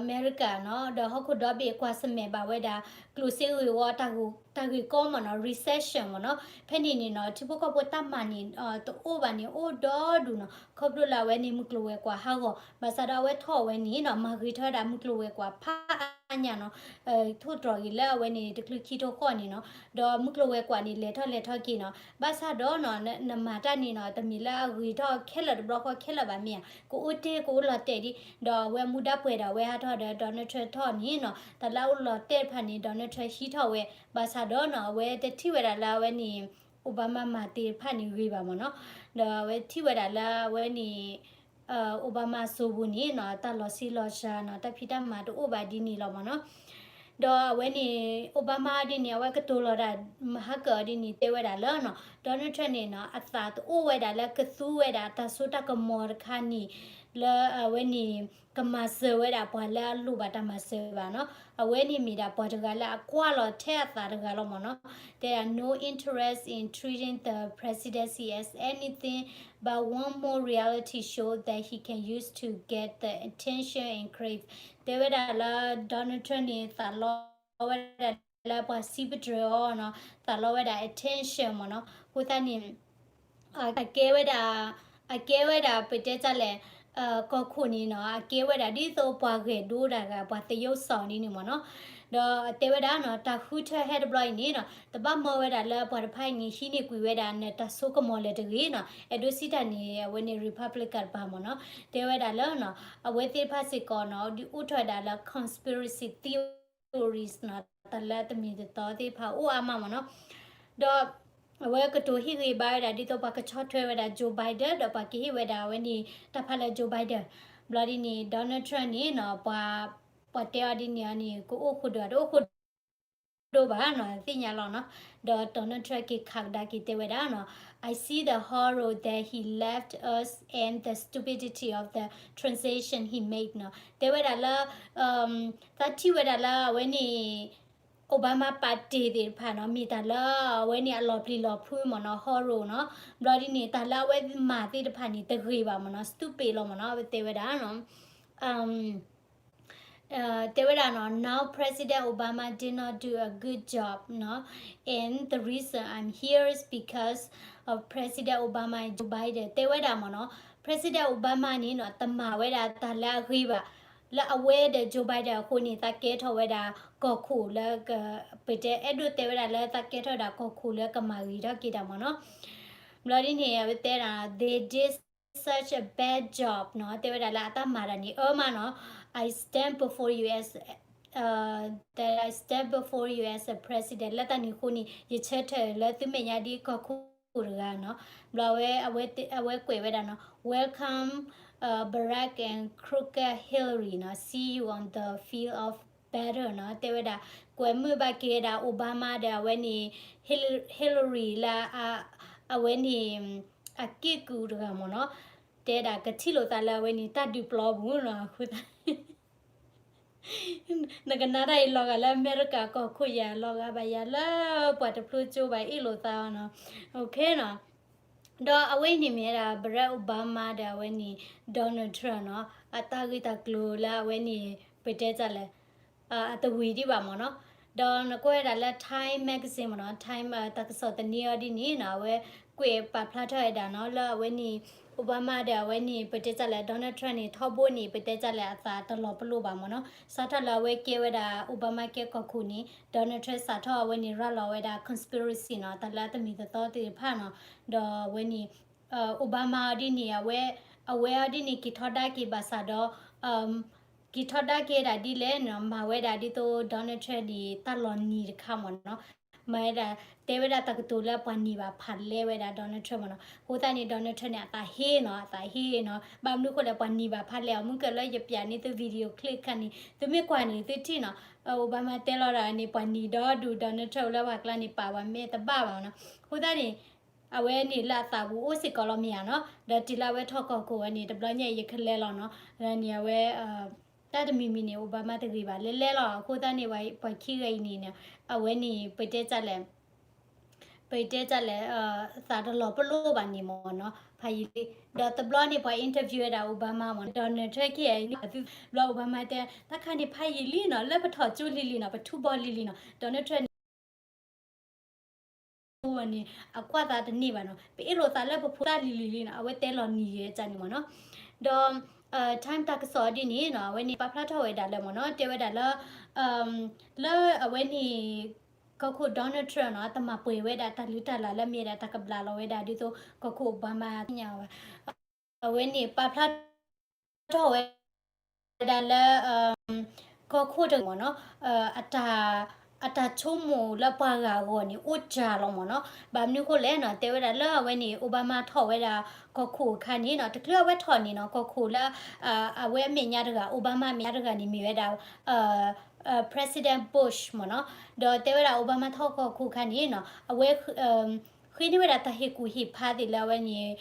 မဲရကၤနီၤ ဒီးဟီၣ်ခိၣ်ဒီဘ့ၣ်ကွၢ်ဆၢၣ်မဲာ်ဘၣ်ဝဲဒၣ် ကျိၣ်စ့ဂ့ၢ်ဝီ တၢ်ဂ့ၢ်ကီမ့ၢ်နီၤ recession မ့ၢ်နီၤ. ဖဲန့ၣ်န့ၣ်နီၤ ထံဖိကီၢ်ဖိတၢ်မၤန့ၣ် တအိၣ်ဘၣ်န့ၣ် အိၣ်ဒီဒူၣ်နီၤ ခီဖျိလၢအဝဲန့ၣ် မုၢ်ကျိၤဝဲၤကွာ်ဟးဂီၤ ဘၣ်ဆၣ်ဒီးအဝဲထီၣ်ဝဲန့ၣ်နီၤ မၤဂ့ၤထီၣ်ဝဲဒၣ်မုၢ်ကျိၤဝဲၤကွာ်ဖးအါညါနီၤ ထိၣ်တြီၤဂ့ၤလၢအဝဲန့ၣ် တချုးခံထိဃီန့ၣ်နီၤ ဒီးမုၢ်ကျိၤဝဲၤကွာ်န့ၣ် လဲၤထီၣ်လဲၤထီၣ်က့ၤနီၤ ဘၣ်ဆၣ်ဒီးနီၤ နမၤတၢ်န့ၣ်နီၤ တမ့ၢ်လၢအဂ့ၤထီၣ်ခဲလၢာ်တဘျီဃီခဲလၢာ်ဘၣ်မ့ၢ်ဧါ ကအိၣ်တ့ၢ်ကအိၣ်လီၤတဲာ်ဒံး ဒီးအဝဲမူဒါပှဲၤဒီးအဝဲဟးထီၣ်ဒီး Donald Trump ထီၣ်န့ၣ်နီၤ တၢ်လၢအအိၣ်လီၤတဲာ်တဖၣ်န့ၣ် Donald Trump ဟံးထီၣ်ဝဲ ဘၣ်ဆၣ်ဒီးနီၤ အဝဲတထံၣ်ဝဲဒၣ်လၢအဝဲန့ၣ် Obama မၤတ့ၢ်တဖၣ်န့ၣ်ဂ့ၤဘၣ်မ့ၢ်နီၤ ဒီးအဝဲထံၣ်ဝဲဒၣ်လၢအဝဲန့ၣ် Obama စိၤပူၤန့ၣ်နီၤ တၢ်လီၤဆံးလီၤစှၤနီၤ တၢ်ဖံးတၢ်မၤတအိၣ်ဘၣ်ဒ်န့ၣ်လီၤမ့ၢ်နီၤ ဒီးအဝဲန့ၣ် Obama ဒ်န့ၣ် အဝဲကတိၤလီၤတၢ် မဟါကၢအီၤဒ်န့ၣ် တဲဝဲဒၣ်လၢနီၤ Donald Trump န့ၣ်နီၤ အသးတအိၣ်ဝဲဒၣ်လၢကသူဝဲဒၣ်တၢ်စိတၢ်ကမီၤတခါန့ၣ် လၢအဝဲန့ၣ် ကမၤစၢၤဝဲဒၣ်ပှၤလၢအလိၣ်ဘၣ်တၢ်မၤစၢၤဘၣ်နီၤ အဝဲန့ၣ်မ့ၢ်ဒၣ်ပှၤတဂၤလၢအကွၢ်လီၤထဲအသးတဂၤလီၤမ့ၢ်နီၤ တဲဒၣ် no interest in treating the presidency as anything but one more reality show that he can use to get the attention and crave တဲဝဲဒၣ်လၢ Donald Trump န့ၣ် သးလီဝဲဒၣ်လၢပှၤစံးပတြၢၤအီၤနီၤ သးလီဝဲဒၣ် attention မ့ၢ်နီၤ အဃိသတးန့ၣ် အကဲဝဲဒၣ် အကဲဝဲဒၣ်ပတဲတၢ်လဲၣ် ကီၢ်ခိၣ်န့ၣ်နီၤ အကဲဝဲဒၣ်ဒ်သိးပှၤဂဲၤဒိတၢ်ဂၤ ပှၤသယုၢ်စီၤဒ်န့ၣ်မ့ၢ်နီၤ ဒီးတဲဝဲဒၣ်နီၤ တၢ်ဃုထၢဟဲတဘျီအံၤန့ၣ်နီၤ တဘၣ်မီဝဲဒၣ်လၢပှၤတဖၣ်အံၤန့ၣ် ဟံးန့ၢ်ကွံာ်ဝဲဒၣ်နတၢ်စိကမီၤလၢၤတဂ့ၤနီၤ အဲၣ်ဒိးစံးတၢ်န့ၣ် အဝဲန့ၣ် Republican တပၤမ့ၢ်နီၤ တဲဝဲဒၣ်လၢနီၤ အဝဲသ့ၣ်တဖၣ်စ့ၢ်ကီးနီၤ ဒုးအိၣ်ထီၣ်ဝဲဒၣ်လၢ conspiracy theories နီၤ တၢ်လၢတမံၤတတီသ့ၣ်တဖၣ်အိၣ်အါမးမ့ၢ်နီၤ ဒီး အဝဲကတိၤဟ့ၣ်ဂံၢ်ဘါဝဲဒၣ်ဒ်သိးပှၤကဆီၣ်ထွဲဝဲဒၣ် Joe Biden ဒီးပှၤကဟ့ၣ်ဝဲဒၣ်အဝဲန့ၣ် တၢ်ဖးလၢ Joe Biden ဘျီဒ်န့ၣ် Donald Trump န့ၣ်နီၤ ပှၤ ပှၤတဲအီၤဒ်န့ၣ်အီၤန့ၣ် ကအိၣ်ဃိဒိၣ်တအိၣ်ဃိဒိၣ်ဘၣ်နီၤ သ့ၣ်ညါလီၤနီၤ ဒီး Donald Trump က့ၤခးကဒါက့ၤတဲဝဲဒၣ်နီၤ I see the horror that he left us and the stupidity of the transition he made နီၤ တဲဝဲဒၣ်လၢ သးထံၣ်ဝဲဒၣ်လၢအဝဲန့ၣ် Obama ပာ်တ့ၢ်သ့ၣ်တဖၣ်နီၤ မ့ၢ်တၢ်လၢအဝဲန့ၣ်အလီၤပျံၤလီၤဖုးမ့ၢ်နီၤ horror နီၤ ဘျီဒ်န့ၣ် တၢ်လၢအဝဲမၤသ့ၣ်တဖၣ်န့ၣ် တဂ့ၤဘၣ်မ့ၢ်နီၤ stupid လီၤမ့ၢ်နီၤ အဝဲတဲဝဲဒၣ်နီၤ တဲဝဲဒၣ်နီၤ now President Obama did not do a good job နီၤ and the reason I'm here is because of President Obama and Joe Biden တဲဝဲဒၣ်မ့ၢ်နီၤ President Obama န့ၣ်နီၤ တမၤဝဲဒၣ်တၢ်လၢအဂ့ၤဘၣ် လၢအဝဲဒီး Joe Biden အဃိန့ၣ် သးကဲထီၣ်ဝဲဒၣ်ကီၢ်ခိၣ်လၢက ပတဲအဲၣ်ဒိးတဲဝဲဒၣ်လၢသးကဲထီၣ်ဝဲဒၣ်ကီၢ်ခိၣ်လၢကမၤဂ့ၤထီၣ်က့ၤတၢ်မ့ၢ်နီၤ. ဘျီဒ်န့ၣ် အဝဲတဲဒၣ် they did such a bad job နီၤ, တဲဝဲဒၣ်လၢအတၢ်မၤတၢ်န့ၣ် အၢမးနီၤ, I stand before you as that I stand before you as a president လၢတၢ်န့ၣ်အဃိန့ၣ် ယဆၢထၢၣ်လၢသုမဲာ်ညါဒ်ကီၢ်ခိၣ်တဂၤနီၤ. ဘျီဝဲ အဝဲကွဲးဝဲဒၣ်နီၤ welcome Barack and crooked Hillary နီၤ see you on the field of battle နီၤ တဲဝဲဒၣ် ကွဲးမုာ်ဘၣ်က့ၤဝဲဒၣ် Obama ဒီးအဝဲန့ၣ် Hillary လၢ အဝဲန့ၣ် အက့ၢ်ကူးတဂၤမ့ၢ်နီၤ တဲဒၣ်ကထံၣ်လိာ်သးလၢအဝဲန့ၣ် တၢ်ဒုးပျီပူၤနီၤ အဃိသတး နကနၣ်တၢ်အံၤလီၤဂာ်လၢအမဲရကၤကီၢ်ခိၣ်ယၤ လီၤဂာ်ဘၣ်ယၤလၢပှၤတဖျိကၠိဘၣ်အ့ၣ်လိာ်သးအီၤနီၤ. ဒီးအဝဲအံၤန့ၣ်မ့ၢ်ဝဲဒၣ် Barack Obama ဒီးအဝဲန့ၣ် Donald Trump နီၤ အတၢ်ဂ့ၢ်တၢ်ကျိၤလၢအဝဲန့ၣ် ပတဲတၢ်လဲၣ် အတဝံၤဒံးဘၣ်မ့ၢ်နီၤ. ဒီးနကွၢ်ဝဲဒၣ်လၢ Time Magazine မ့ၢ်နီၤ Time တၢ်ကစီၣ်သန့အီၤဒ်န့ၣ်နီၤ အဝဲကွဲးပာ်ဖျါထီၣ်ဝဲဒၣ်နီၤ လၢအဝဲန့ၣ် Obama ဒီးအဝဲန့ၣ် ပတဲတၢ်လဲၣ် Donald Trump န့ၣ် ထီဘိန့ၣ် ပတဲတၢ်လဲၣ် အသးတလီၤပလိာ်ဘၣ်မ့ၢ်နီၤ. စးထီၣ်လၢအဝဲကဲဝဲဒၣ် Obama ကဲကီၢ်ခိၣ်န့ၣ် Donald Trump စးထီၣ်အဝဲန့ၣ် ရၤလီၤဝဲဒၣ် conspiracy နီၤ တၢ်လၢအတမံၤတသီသ့ၣ်တဖၣ်နီၤ. ဒီးအဝဲန့ၣ် Obama အီၤဒ်န့ၣ် အဝဲ အဝဲအီၤဒ်န့ၣ် က့ၤထီဒါက့ၤဘၣ်ဆၣ်ဒီး က့ၤထီဒါက့ၤဒၣ်ဒ်လဲၣ်နီၤ မၤဝဲဒၣ်ဒ်သိး Donald Trump န့ၣ် တၢ်လီၤနံၤတခါမ့ၢ်နီၤ. မၤဝဲဒၣ် တဲဝဲဒၣ်တၢ်ကတိၤလၢပှၤနံၤဘၣ်ဖးလဲဝဲဒၣ် Donald Trump မ့ၢ်နီၤ. အဃိသတးန့ၣ် Donald Trump န့ၣ် အသးဟ့နီၤ အသးဟ့နီၤ ဘၣ်မနုၤအဃိလဲၣ် ပှၤနံၤဘၣ်ဖးလဲအီၤ မုၢ်ကၢၢ်လၢယပျးန့ၢ်သု video clip ခါန့ၣ် သုမ့ၢ်ကွၢ်န့ၣ် သုထံၣ်နီၤ Obama တဲလီၤဒၣ်န့ၣ် ပှၤနံၤဒီဒူၣ် Donald Trump လၢပှၤကျါန့ၣ် ပာ်ဝဲမ့ၢ်တဘၣ်ဘၣ်နီၤ. အဃိသတးန့ၣ် အဝဲန့ၣ်လၢအသးပူၤအိၣ်စ့ၢ်ကီးလီၤမ့ၢ်ဧါနီၤ. ဒီးတုၤလၢအဝဲထီၣ်ကီၢ်ခိၣ်ဝဲန့ၣ် တဘျီညါအံၤယကလဲၤလီၤနီၤ. ဒီးန့ၣ်အဝဲ တၢ်တမံၤမံၤန့ၣ် Obama တဂ့ၤဘၣ် လဲၤလဲၤလီၤ. အဃိသတးန့ၣ် ပှၤခံဂၤအံၤန့ၣ် အဝဲန့ၣ် ပတဲတၢ်လဲၣ် ပတဲတၢ်လဲၣ်, သးတလီၤပလိာ်ဘၣ်န့ၣ်မ့ၢ်နီၤ, ဖးယံာ်လံ. ဒီးတဘျီန့ၣ် ပှၤ interview ဝဲဒၣ် Obama မ့ၢ်နီၤ, Donald Trump ခံဂၤအံၤန့ၣ် ဘျီ Obama တဲ တၢ်ခါန့ၣ် ဖးယံာ်လံနီၤ, လၢပထီၣ်ကၠိလံၤလံၤနီၤ, ပထူဘီလံၤလံၤနီၤ, Donald Trump န့ၣ် န့ၣ် အကွၢ်သးတန့ၢ်ဘၣ်နီၤ, ပအ့ၣ်လိာ်သးလၢပဖိသၣ်လံၤလံၤလံၤနီၤ, အဝဲတဲလီၤနံၤယဲၢ်ကန့ၣ်မ့ၢ်နီၤ. ဒီး time တၢ်ကစီၣ်ဒ်န့ၣ်နီၤ, အဝဲန့ၣ်ပာ်ဖျါထီၣ်ဝဲဒၣ်လၢမ့ၢ်နီၤ, တဲဝဲဒၣ်လၢ လၢအဝဲန့ၣ် ကီၢ်ခိၣ် Donald Trump နီၤ, တမၤပှဲၤဝဲဒၣ်တၢ်လုၢ်တၢ်လၢ်လၢမ့ၢ်ဒၣ်တၢ်ကဘျးလီၤဝဲဒၣ် ဒ်သိးကီၢ်ခိၣ် Obama သ့ၣ်ညါဝဲ အဝဲန့ၣ်ပာ်ဖျါထီၣ်ဝဲဒၣ်လၢ ကီၢ်ခိၣ်တဂၤမ့ၢ်နီၤ, အတၢ်ဆိကမိၣ်လၢပှၤဂၤအဂီၢ်န့ၣ် အိၣ်စှၤလီၤမ့ၢ်နီၤ. ဘၣ်မနုၤဃိလဲၣ်နီၤ, တဲဝဲဒၣ်လၢအဝဲန့ၣ် Obama ထီၣ်ဝဲဒၣ်ကီၢ်ခိၣ်အခါန့ၣ်နီၤ, တချုးအဝဲထီၣ်န့ၣ်နီၤ, ကီၢ်ခိၣ်လၢ အဝဲအမဲာ်ညါတဂၤ Obama အမဲာ်ညါတဂၤန့ၣ် မ့ၢ်ဝဲဒၣ် President Bush မ့ၢ်နီၤ. ဒီးတဲဝဲဒၣ် Obama ထီၣ်ကီၢ်ခိၣ်အခါန့ၣ်နီၤ, အဝဲ ဃ့န့ၢ်ဝဲဒၣ်တၢ်ဟ့ၣ်ကူၣ်ဟ့ၣ်ဖးသ့ၣ်လၢအဝဲန့ၣ်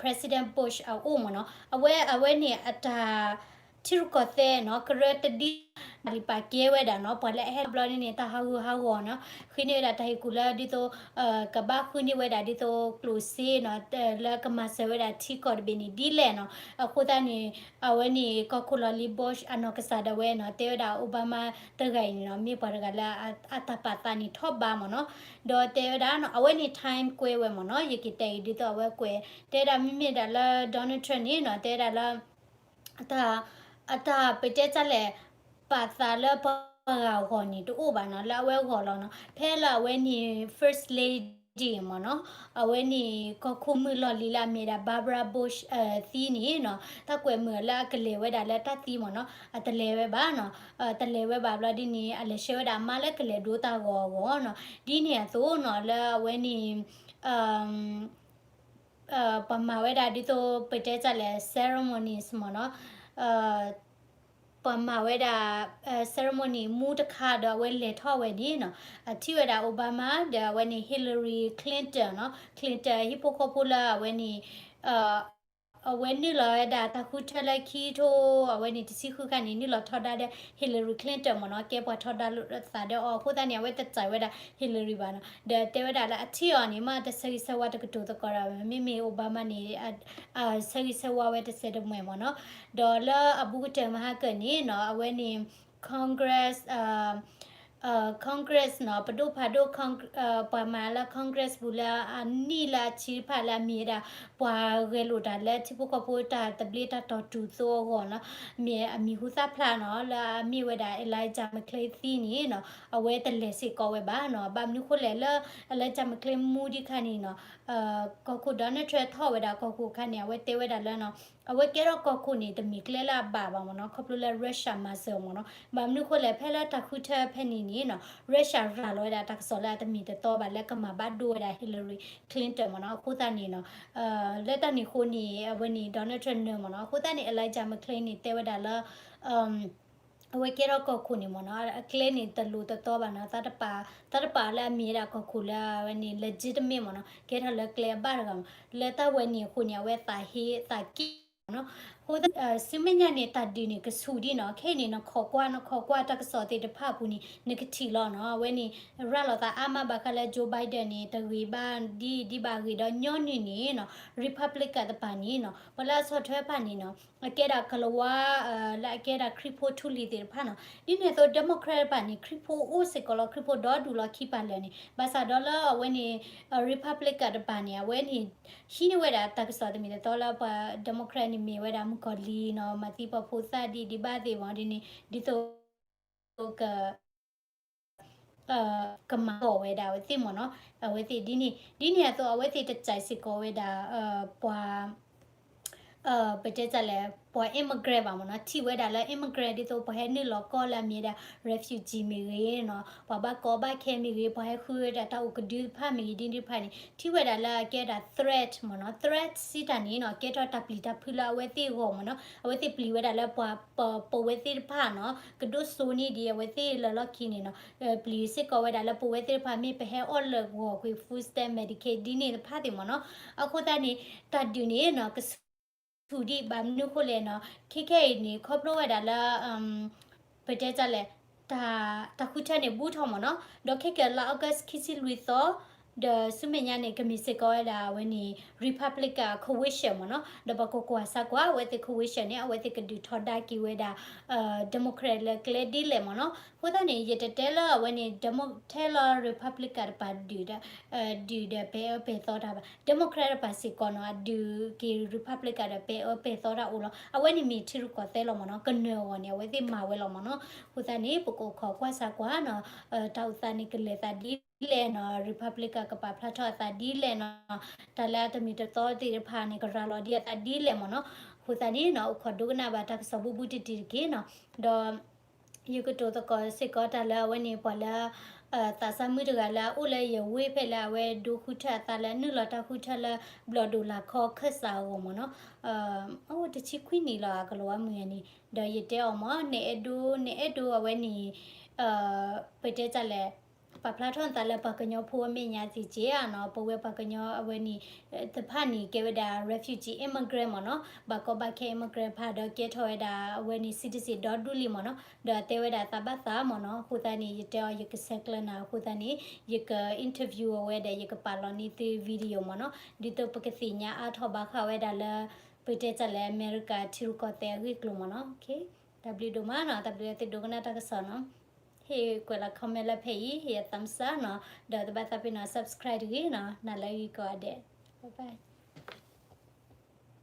President Bush အအိၣ်မ့ၢ်နီၤ. အဝဲ အဝဲန့ၣ်အတၢ်ထံရူၢ်ကီၢ်သဲးနီၤ, ကရၢတဒ် လံာ်ပာ်ကဲဝဲဒၣ်နီၤ, ပှၤလၢအဟဲဘျီန့ၣ်န့ၣ် တၢ်ဟးဂူာ်ဟးဂီၤနီၤ, ဃ့န့ၢ်ဝဲဒၣ်တၢ်ဟ့ၣ်ကူၣ်လၢဒ်သိး ကဘၣ်ဃုန့ၢ်ဝဲဒၣ်ဒ်သိးကျိၣ်စ့နီၤ, လၢကမၤစၢၤဝဲဒၣ်ထံကီၢ်တဘ့ၣ်န့ၣ်ဒ်လဲၣ်နီၤ. အဃိသတးန့ၣ် အဝဲန့ၣ်ကီၢ်ခိၣ်လီၤလံ Bush အနီၢ်ကစၢ်ဒၣ်ဝဲနီၤ, တဲဝဲဒၣ် Obama တဂၤအံၤန့ၣ်နီၤ, မ့ၢ်ပှၤတဂၤလၢအတၢ်ပာ်သးန့ၣ်ထီၣ်ဘးမ့ၢ်နီၤ. ဒီးတဲဝဲဒၣ်နီၤ, အဝဲန့ၣ် time ကွဲးဝဲမ့ၢ်နီၤ, ယကတဲအံၤဒ်သိးအဝဲကွဲး, တဲဒၣ်မ့မ့ၢ်ဒၣ်လၢ Donald Trump န့ၣ်နီၤ, တဲဒၣ်လၢ အတၢ် အတၢ်ပတဲတၢ်လဲၣ် ပာ်သးလၢပှၤဂၤအဂီၢ်န့ၣ် တအိၣ်ဘၣ်နီၤ, လၢအဝဲအဂီၢ်လီၤနီၤ. ဖဲလၢအဝဲန့ၣ် First Lady မ့ၢ်နီၤ, အဝဲန့ၣ်ကီၢ်ခိၣ်မုၢ်လီၢ်လံၤလၢအမ့ၢ်ဒၣ် Barbara Bush သံန့ၣ်နီၤ, တၢ်ကွဲးမုာ်လၢအကလဲၤဝဲဒၣ်လၢတၢ်သံမ့ၢ်နီၤ, အတလဲၤဝဲဘၣ်နီၤ, တလဲၤဝဲဘၣ်ဘျီဒ်န့ၣ် အလဲၤဆှၢဝဲဒၣ်အမါလၢကလဲၤဒိတၢ်ဂီၤအဂီၢ်နီၤ. ဒ်န့ၣ်အသိးနီၤ, လၢအဝဲန့ၣ် ပှၤမၤဝဲဒၣ်ဒ်သိးပတဲတၢ်လဲၣ် ceremonies မ့ၢ်နီၤ, ပှၤမၤဝဲဒၣ် ceremony မူတခါဒီးအဝဲလဲၤထီၣ်ဝဲန့ၣ်နီၤ, အထံၣ်ဝဲဒၣ် Obama ဒီးအဝဲန့ၣ် Hillary Clinton နီၤ, Clinton ဟံၣ်ဖိဃီဖိလၢအဝဲန့ၣ် အဝဲနုာ်လီၤဝဲဒၣ်တၢ်ဃုထၢလၢခံထိ အဝဲန့ၣ်တဆံဃုခါန့ၣ် နုာ်လီၤထီဒါဒီး Hillary Clinton မ့ၢ်နီၤ, ကဲပှၤထီဒါလိာ်သးဒီးအီၤအဃိသတးန့ၣ် အဝဲတစဲးဝဲဒၣ် Hillary ဘၣ်နီၤ, ဒီးတဲဝဲဒၣ်လၢအထံၣ်အီၤန့ၣ် မ့ၢ်တဆၢဂ့ၤဆၢဝါတကတိၤသကိးဒီး မ့မ့ၢ် Obama န့ၣ် ဆၢဂ့ၤဆၢဝါဝဲတစဲးတမှဲၣ်မ့ၢ်နီၤ, ဒီးလၢအဘူးကတၢၢ်မဟါကၢၢ်န့ၣ်နီၤ အဝဲန့ၣ် Congress Congress နီၤ, ပဒိၣ်ဖးဒိၣ် ပှၤမၤလၢ Congress ပူၤလၢအနံၣ်လၢအဆံတဖၣ်လၢအမ့ၢ်ဝဲဒၣ် ပှၤဂဲၤလိာ်တၢ်လၢထံဖိကီၢ်ဖိတၢ်သဘျ့တၢ်တီၢ်တူၢ်သိအဂီၢ်နီၤ, မ့ၢ်အမံၤဟူသၣ်ဖျါနီၤ, လၢအမ့ၢ်ဝဲဒၣ် Elijah McClain သံန့ၣ်နီၤ, အဝဲတလဲၤစ့ၢ်ကီးဝဲဘၣ်နီၤ. ဘၣ်မနုၤဃိလဲၣ်လၢ Elijah McClain မူဒံးခါန့ၣ်နီၤ, ကီၢ်ခိၣ် Donald Trump ထီၣ်ဝဲဒၣ်ကီၢ်ခိၣ်အခါန့ၣ် အဝဲတဲဝဲဒၣ်လၢနီၤ အဝဲကဲထီၣ်ကီၢ်ခိၣ်န့ၣ် တမ့ၢ်ကျဲလၢအဘၣ်ဘၣ်မ့ၢ်နီၤ, ခီဖျိလၢ Russia မၤစၢၤမ့ၢ်နီၤ. ဘၣ်မနုၤဃိလဲၣ် ဖဲလၢတၢ်ဃုထၢဖဲန့ၣ်န့ၣ်နီၤ Russia ရၤလီၤဝဲဒၣ်တၢ်ကစီၣ်လၢအတမ့ၢ်တတီဘၣ်လၢကမၤဘၣ်ဒိဝဲဒၣ် Hillary Clinton မ့ၢ်နီၤ. အဃိသတးန့ၣ်နီၤ လၢတၢ်န့ၣ်အဃိန့ၣ် အဝဲန့ၣ် Donald Trump နၢၤမ့ၢ်နီၤ. အဃိသတးန့ၣ် Elijah McClain န့ၣ် တဲဝဲဒၣ်လၢ အဝဲကဲထီၣ်ကီၢ်ခိၣ်န့ၣ်မ့ၢ်နီၤ အကျဲန့ၣ်တလိၤတတီဘၣ်နီၤ, သးတပာ် သးတပာ်လၢအမ့ၢ်ဝဲဒၣ်ကီၢ်ခိၣ်လၢအဝဲန့ၣ် legitimate မ့ၢ်နီၤ, ကဲထီၣ်လၢကျဲအဘၣ်တဂၤမ့ၢ် လၢတၢ်ဝဲန့ၣ်အဃိန့ၣ် အဝဲသးဟ့သးက့ၣ်မ့ၢ်နီၤ. အဃိ ဆူမဲာ်ညါန့ၣ် တၢ်ဒုးန့ၣ် ကဆူၣ်ဒံးနီၤ, ခဲအံၤန့ၣ် နခိးကွၢ် နခိးကွၢ်တၢ်ကစီၣ်သ့ၣ်တဖၣ်အပူၤန့ၣ် နကထံၣ်လီၤနီၤ. အဝဲန့ၣ် ရၤလီၤသးအါမးဘၣ်ဃးလၢ Joe Biden န့ၣ် တဂ့ၤဘၣ်ဒ်ဒ်ဘၣ်အဂ့ၢ်ဒီး ညီနုၢ်န့ၣ်နီၤ Republican တပၤန့ၣ်နီၤ ပှၤလၢအဆီၣ်ထွဲတဖၣ်န့ၣ်နီၤ အကဲဒၣ်ကလၤဝါ လၢအကဲဒၣ်ခရံာ်ဖိထူလံၤသ့ၣ်တဖၣ်နီၤ. ဒ်န့ၣ်အသိး Democrat တပၤန့ၣ် ခရံာ်ဖိအိၣ်စ့ၢ်ကီးလီၤ, ခရံာ်ဖိဒီဒူၣ်လီၤခံပာ်လၢာ်န့ၣ်. ဘၣ်ဆၣ်ဒီးလၢအဝဲန့ၣ် Republican တပၤန့ၣ် အဝဲန့ၣ် ဟံးန့ၢ်ဝဲဒၣ်တၢ်ကစီၣ်တမံၤတတီလၢပှၤ Democrat န့ၣ် မ့ၢ်ဝဲဒၣ်မုၣ်ကီၤလံၤနီၤ, မၤသံပှၤဖိသၣ်ဒ်ဒ်ဘၣ်သ့ၣ်မ့ၢ်ဒ်န့ၣ် ဒ်သိး က ကမၤဂီၢ်ဝဲဒၣ်အဝဲသ့ၣ်မ့ၢ်နီၤ. အဝဲသ့ၣ်ဒ်န့ၣ် ဒ်န့ၣ်အသိး အဝဲသ့ၣ်တစဲးစ့ၢ်ကီးဝဲဒၣ် ပှၤ ပတဲတၢ်လဲၣ် ပှၤ immigrant ဘၣ်မ့ၢ်နီၤ. ထံၣ်ဝဲဒၣ်လၢ immigrant ဒ်သိးပှၤဟဲနုာ်လီၤကီၢ်လၢအမ့ၢ်ဝဲဒၣ် refugee မ့ၢ်ဂ့ၤနီၤ, ပှၤဘၣ်ကီဘၣ်ခဲမ့ၢ်ဂ့ၤ, ပှၤဟဲဃုဝဲဒၣ်တၢ်အိၣ်ကဒုတဖၣ်မ့ၢ်ဂ့ၤ ဒ်တဖၣ်န့ၣ် ထံၣ်ဝဲဒၣ်လၢအကဲဒၣ် threat မ့ၢ်နီၤ. threat စံးတၢ်န့ၣ်နီၤ ကဲထီၣ်တၢ်ပျံၤတၢ်ဖုးလၢအဝဲသ့ၣ်အဂီၢ်မ့ၢ်နီၤ. အဝဲသ့ၣ်ပျံၤဝဲဒၣ်လၢပှၤ ပဝဲသ့ၣ်တဖၣ်နီၤ ကဒိၣ်စိန့ၢ်ဒံးအဝဲသ့ၣ်လၢလီၢ်ခံန့ၣ်နီၤ. ပျံၤစ့ၢ်ကီးဝဲဒၣ်လၢပဝဲသ့ၣ်တဖၣ်မ့ၢ်ပဟဲအီၣ်လၢာ်ဂီၤကွံာ် food stamp, Medicaid ဒ်န့ၣ်တဖၣ်သ့ၣ်မ့ၢ်နီၤ. အဃိသတးန့ၣ် တၢ်ဒုးန့ၣ်နီၤ ကဆူၣ်ဒံးဘၣ်မနုၤအဃိလဲၣ်နီၤ. ခဲခဲအံၤန့ၣ် ခီဖျိဝဲဒၣ်လၢ ပတဲတၢ်လဲၣ် တၢ်ဃုထၢန့ၣ် ဘူးထီၣ်မ့ၢ်နီၤ. ဒီးခဲကနံၣ်လါ August ခံဆံလွံၢ်သီ ဒီးဆူမဲာ်ညါန့ၣ် ကမ့ၢ်စ့ၢ်ကီးဝဲဒၣ်အဝဲန့ၣ် Republican coalition မ့ၢ်နီၤ, ဒီးပကကွၢ်စၢ်ကွၢ် အဝဲသ့ၣ် coalition န့ၣ် အဝဲသ့ၣ်ကဒုးထီဒါက့ၤဝဲဒၣ် Democrat လၢကျဲဒ်လဲၣ်မ့ၢ်နီၤ. အဃိသတးန့ၣ် ယတတဲလၢအဝဲန့ၣ် Demo- ထဲလီၤ Republican တပၤဒုးဒီး ဒုးဒီးပဲာ်အၢပဲာ်သီတၢ်ဘၣ်, Democrat တပၤစ့ၢ်ကီးနီၤ အဒုးက့ၤ Republican ဒီးပဲာ်အၢပဲာ်သီတၢ်အိၣ်လီၤ. အဝဲန့ၣ်မ့ၢ်ထံရူၢ်ကီၢ်သဲးလီၤမ့ၢ်နီၤ, ကနၢၤအဂီၢ်န့ၣ် အဝဲသ့ၣ်မၤဝဲလီၤမ့ၢ်နီၤ. အဃိသတးန့ၣ် ပကအိၣ်ခိးကွၢ်စၢ်ကွၢ်နီၤ တၢ်အိၣ်သးန့ၣ်ကလဲၤသးဒ်လဲၣ်နီၤ, Republican ကပာ်ဖျါထီၣ်အသးဒ်လဲၣ်နီၤ, တၢ်လၢအတမ့ၢ်တတီသ့ၣ်တဖၣ်န့ၣ် ကရၤလီၤဒံးအသးဒ်လဲၣ်မ့ၢ်နီၤ. အဃိသတးန့ၣ်နီၤ အိၣ်ခိးဒိကနၣ်ဘၣ်တၢ်ကစီၣ်ဘူးဘူးတံၢ်တံၢ်တက့ၢ်နီၤ, ဒီး ယကတိၤသကိးစ့ၢ်ကီးတၢ်လၢအဝဲန့ၣ် ပှၤလၢ သးစၢ်မုၣ်တဂၤလၢအအိၣ်လၢယဝ့ၢ်ဖဲလၢအဝဲဒိဃုထၢၣ်အသးလၢနုာ်လီၤတၢ်ဃုထၢၣ်လၢ ဘျီၣ်ဒိၣ်လၢ်ခီခၢၣ်စးအဂီၢ်မ့ၢ်နီၤ. အိၣ်တဆံခွံနံၣ်လီၤ အကလီၤဝါမုၢ်ဂၤန့ၣ်, ဒီးယတဲအီၤမ့ၢ် နအဲၣ်ဒိး နအဲၣ်ဒိးအဝဲန့ၣ် ပတဲတၢ်လဲၣ် ပာ်ဖျါထီၣ်နသးလၢပှၤကညီဖိအမဲာ်ညါသ့ၣ်က့ဧါနီၤ, ပဝဲပှၤကညီအဝဲန့ၣ် တဖၣ်န့ၣ် ကဲဝဲဒၣ် refugee immigrant မ့ၢ်နီၤ, ဘၣ်ကီဘၣ်ခဲ immigrant ဖးဒီးကဲထီၣ်ဝဲဒၣ်အဝဲန့ၣ် citizen ဒီဒူၣ်လံမ့ၢ်နီၤ, ဒီးတဲဝဲဒၣ်သးဘၣ်သးမ့ၢ်နီၤ. အဃိသတးန့ၣ် ယတဲအီၤ ယကဆဲးကျၢနၤ အဃိသတးန့ၣ် ယက interview အဝဲဒီး ယကပာ်လီၤန့ၢ်သု video မ့ၢ်နီၤ, ဒ်သိးပကသ့ၣ်ညါအါထီၣ်ဘၣ်ဃးဝဲဒၣ်လၢ ပတဲတၢ်လၢအမဲရကၤထံရူၢ်ကီၢ်သဲးအဂ့ၢ်အကျိၤမ့ၢ်နီၤ. တၢ်ဘျုးဒိၣ်မးနီၤ, တၢ်ဘျုးသုဒိကနၣ်တၢ်ကစီၣ်နီၤ. ဟ့ၣ်ကွဲးလီၤ comment လၢဖဲအံၤ ဟ့ၣ်ယၤ thumbs up နီၤ, ဒီးတဘၣ်သးပ့ၤနီၣ် subscribe တဂ့ၤနီၤ, နၤလၢအဂ့ၤကိးဂၤဒဲး, bye bye.